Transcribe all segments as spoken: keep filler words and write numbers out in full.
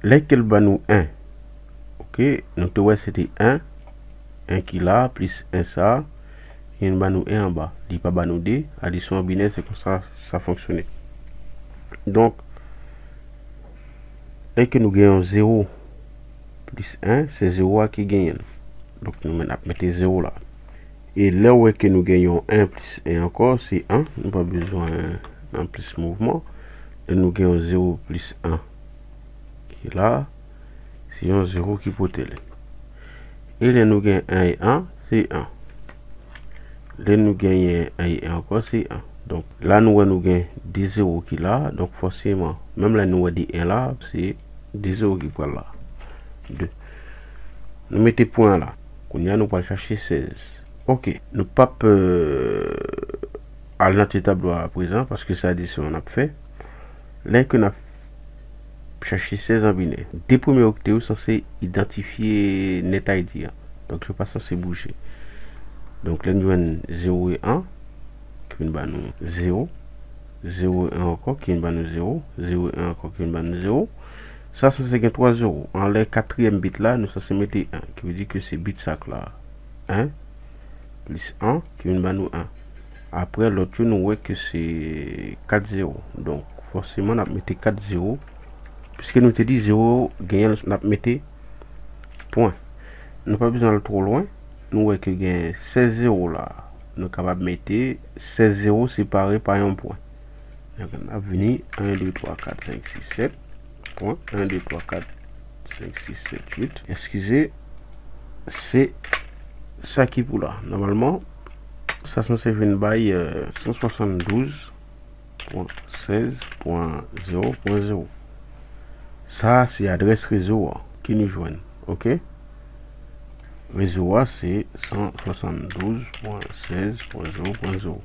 Lè ke l ban nou en, ok, nou te wè se te en, en ki la, plis en sa, ki vin ban nou en anba. Li pa ban nou de, adisyon an binè, se konsa sa fonksyone. Donk, lè ke nou gen yon zewo plis en, se zewo a ki genyen l. Donk, nou men ap mete zewo la. E lè w wè ke nou gen yon en plis en ankò, se en, nou pa bezwen nan plis mouvman. Lè nou gen yon zewo plis en ki la, se yon zewo ki pote l. E lè nou gen en e en, se en. Lè nou genyen en e en ankò, se en. Donk, la nou wè nou gen de zewo ki la, donk fòseman, menm lè nou wè de en la, se de zewo ki pral la. De. Nou mete pwen an la. Kounye a, nou pral chache sèz. Ok, nou p ap, euh, al nan ti tablo a aprezan, paske se adisyon an n ap fè. Lè ke n ap chache sèz an binè, de premye okte yo sanse idantifye NetID an. Donk, yo pa sanse bouje. Donk, lè n jwenn zewo e en, ki vin ban nou zewo, zewo e en ankò, ki vin ban nou zewo, zewo e en ankò, ki vin ban nou zewo. Sa sanse gen twa zewo. Anlè katriyèm bit la, nou sanse mete en, ki vle di ke se bit sa k la. En plis en, ki vin ban nou en. Apre, lòt yo, nou wè ke se kat zewo. Donk, fòseman, n ap mete kat zewo. Piske nou te di zewo genyen, n ap mete pwen. Nou pa bezwen al twò lwen. Nou wè ke gen sèz zewo la. Nou kapab mete sèz zewo separe pa yon pwen. Donk, n ap vini en, de, twa, kat, senk, sis, sèt. Pwen, en, de, twa, kat, senk, sis, sèt, uit. Eskize, se sa ki pou la. Nòmalman, sa sanse vin bay, euh, san swasanndouz pwen sèz pwen zewo pwen zewo. Sa a se adrès rezo a ke nou jwenn, ok? Rezo a se san swasanndouz pwen sèz pwen zewo pwen zewo.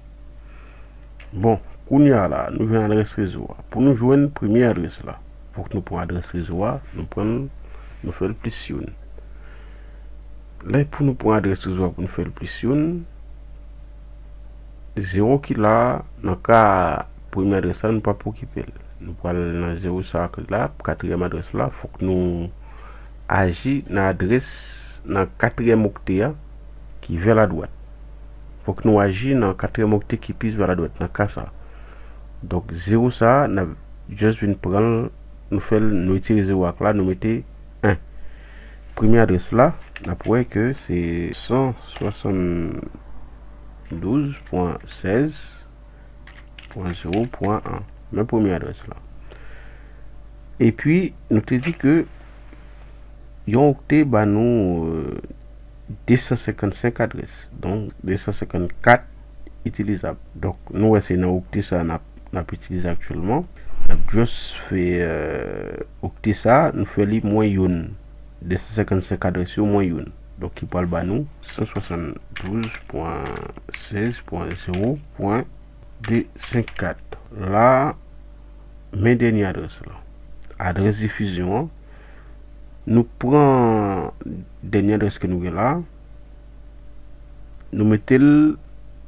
Bon, kounye a la, nou jwenn adrès rezo a. Pou nou jwenn premye adrès la, fòk nou pran adrès rezo a, nou pran l, nou fè l plis youn. Lè pou nou pran adrès rezo a pou nou fè l plis youn, zewo ki la, nan ka premye adrès la, nou p ap okipe l. Nou pral nan zewo sa ki la, katriyèm adrès la, fòk nou aji nan adrès, nan katriyèm okte a, ki vè ladwat. Fòk nou aji nan katriyèm okte ki plis vè ladwat, nan ka sa. Donk, zewo sa, n ap just vin pran l, nou fè l, nou retire zewo a k la, nou mete en. Premye adrès la, n ap wè ke se san swasanndouz pwen sèz pwen zewo pwen en. Men premye adrès la. Epi, nou te di ke yon okte ba nou, euh, de san senkannsenk adrès. Donk, de san senkannkat itilizab. Donk, nou wè se nan okte sa n ap, n ap itilize aktyèlman. N ap just fè, euh, okte sa, nou fè li mwen youn. De san senkannsenk adrès yo mwen youn. Donk, ki pral ba nou san swasanndouz pwen sèz pwen zewo pwen de senk kat. La, men dènye adrès la. Adrès difizyon an, nou pran dènye adrès ke nou gen la, nou mete l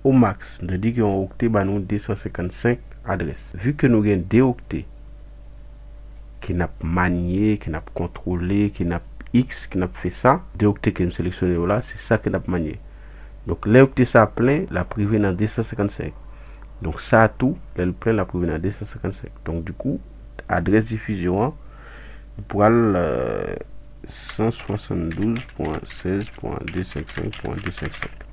o max. Sa vle di ke yon okte ba nou de san senkannsenk adrès. Vu ke nou gen de okte ke n ap manye, ke n ap kontwole, ke n ap X, ke n ap fè sa, de okte ke m seleksyone yo la, se sa ke n ap manye. Donk, lè okte sa plen, l ap rive nan de san senkannsenk. Donk, sa tou, lè l plen, l ap rive nan de san senkannsenk. Donk, dikou, adrès difizyon an, li pral, euh, san swasanndouz pwen sèz pwen de senk senk pwen de senk senk.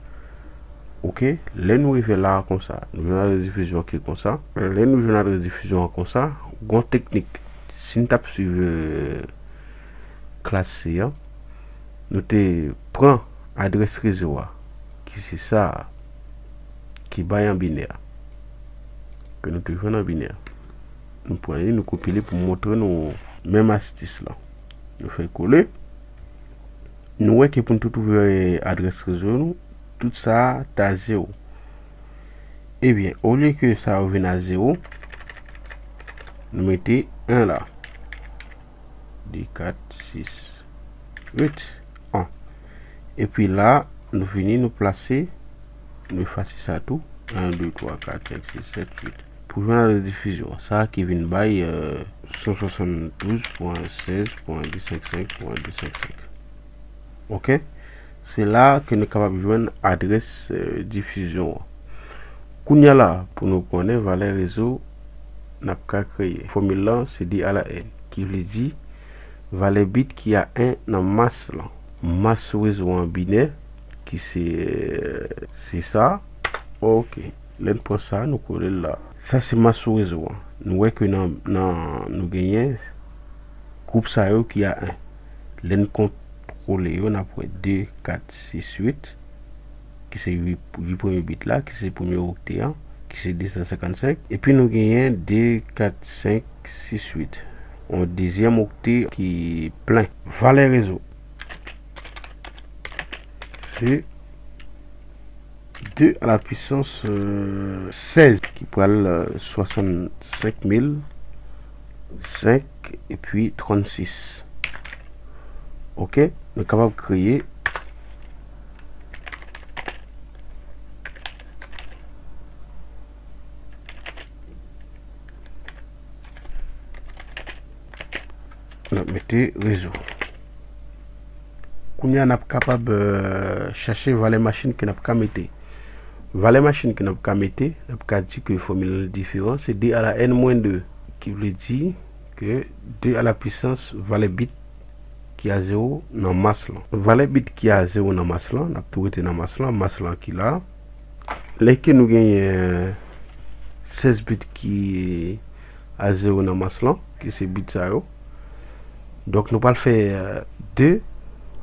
Ok, lè nou rive la a konsa, nou jwenn adrès difizyon ki konsa. Lè nou jwenn adrès difizyon an konsa, gon teknik, si n t ap swiv, euh, klas C an, nou te pran adrès rezo a, ki se sa a, ki bay an binè, ke nou te jwenn an binè. Nou pran li, nou kopye li pou montre nou menm astis la. Nou fè kole. Nou wè ke pou n tout ouvè adrès rezo nou, tout sa a ta zewo. Ebyen, olye ke sa yo vin a zewo, nou mete en la. De, kat, sis, uit, en. Epi la, nou vini, nou plase, nou efase sa tou. En, de, twa, kat, senk, sis, sèt, uit. Ou jwenn adrès difizyon sa ki vin bay, euh, san swasanndouz pwen sèz pwen de senk senk pwen de senk senk. Ok? Se la ke nou kapab jwenn adrès, euh, difizyon an. Kounye a la, pou nou konnen valè rezo n ap ka kreye. Fòmil lan se de a la n, ki vle di valè bit ki a en nan mas lan. Mas rezo an binè, ki se, euh, se sa. Ok. Lè n pran sa, nou kole l la. Sa se mas sou rezo an. Nou wè ke nan, nan, nou genyen gwoup sa yo ki a en. Lè n kontwole yo, n ap wè de, kat, sis, uit, ki se uit, uit premye bit la, ki se premye okte an, ki se de san senkannsenk. Epi nou genyen de, kat, senk, sis, uit. Yon dezyèm okte ki plen. Valè rezo. Se de a la pwisans, euh, sèz, ki pral, euh, swasannsenk mil senk epi trannsis. Ok, nou kapab kreye. N ap mete rezo. Kounye a, n ap kapab, euh, chache valè machin ke n ap ka mete. Valè machin ke n ap ka mete, n ap ka di ke fòmil lan diferan, se de a la n mwens de, ki vle di ke de a la pwisans valè bit ki a zewo nan mas lan. Valè bit ki a zewo nan mas lan, n ap tou rete nan mas lan, mas lan ki la. Lè ke nou genyen sèz bit ki a zewo nan mas lan, ki se bit sa yo. Donk, nou pral fè, euh, de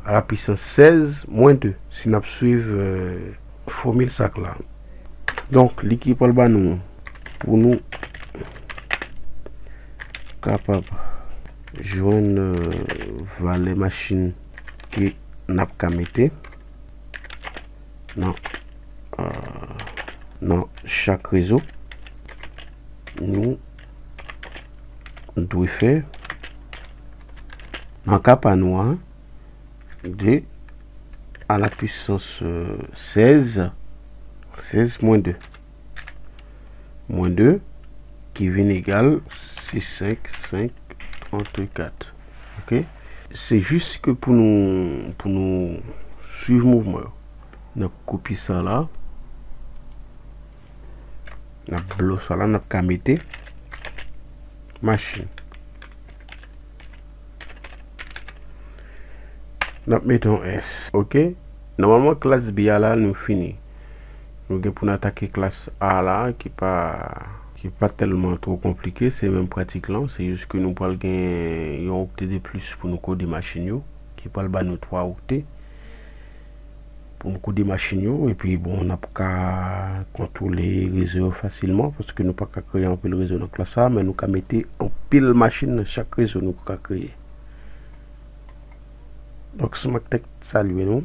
a la pwisans sèz mwens de, si n ap swiv, euh, fòmil sa k la. Donk, li ki pral ba nou, pou nou kapab jwenn, euh, valè machin ke n ap ka mete nan, euh, nan chak rezo, nou dwe fè nan ka pa nou a, de a la pwisans, euh, sèz, sèz mwens de. Mwens de, ki vin egal sis senk senk trannkat. Ok? Se jis ke pou nou, pou nou swiv mouvman yo. N ap kopye sa la. N ap blo sa la, n ap ka mete machin. N ap mete yon S. Ok? Nòmalman, klas B a la, nou fini. Nou gen pou n atake klas A la, ki pa, ki pa tèlman twò konplike, se menm pratik lan, se jis ke nou pral gen yon okte de plis pou nou kode machin yo, ki pral ba nou twa okte. Pou nou kode machin yo, epi bon, n ap ka kontwole rezo yo fasilman, paske nou pa ka kreye anpil rezo nan klas sa, men nou ka mete anpil machin nan chak rezo nou ka kreye. Donk, Smartech salye nou.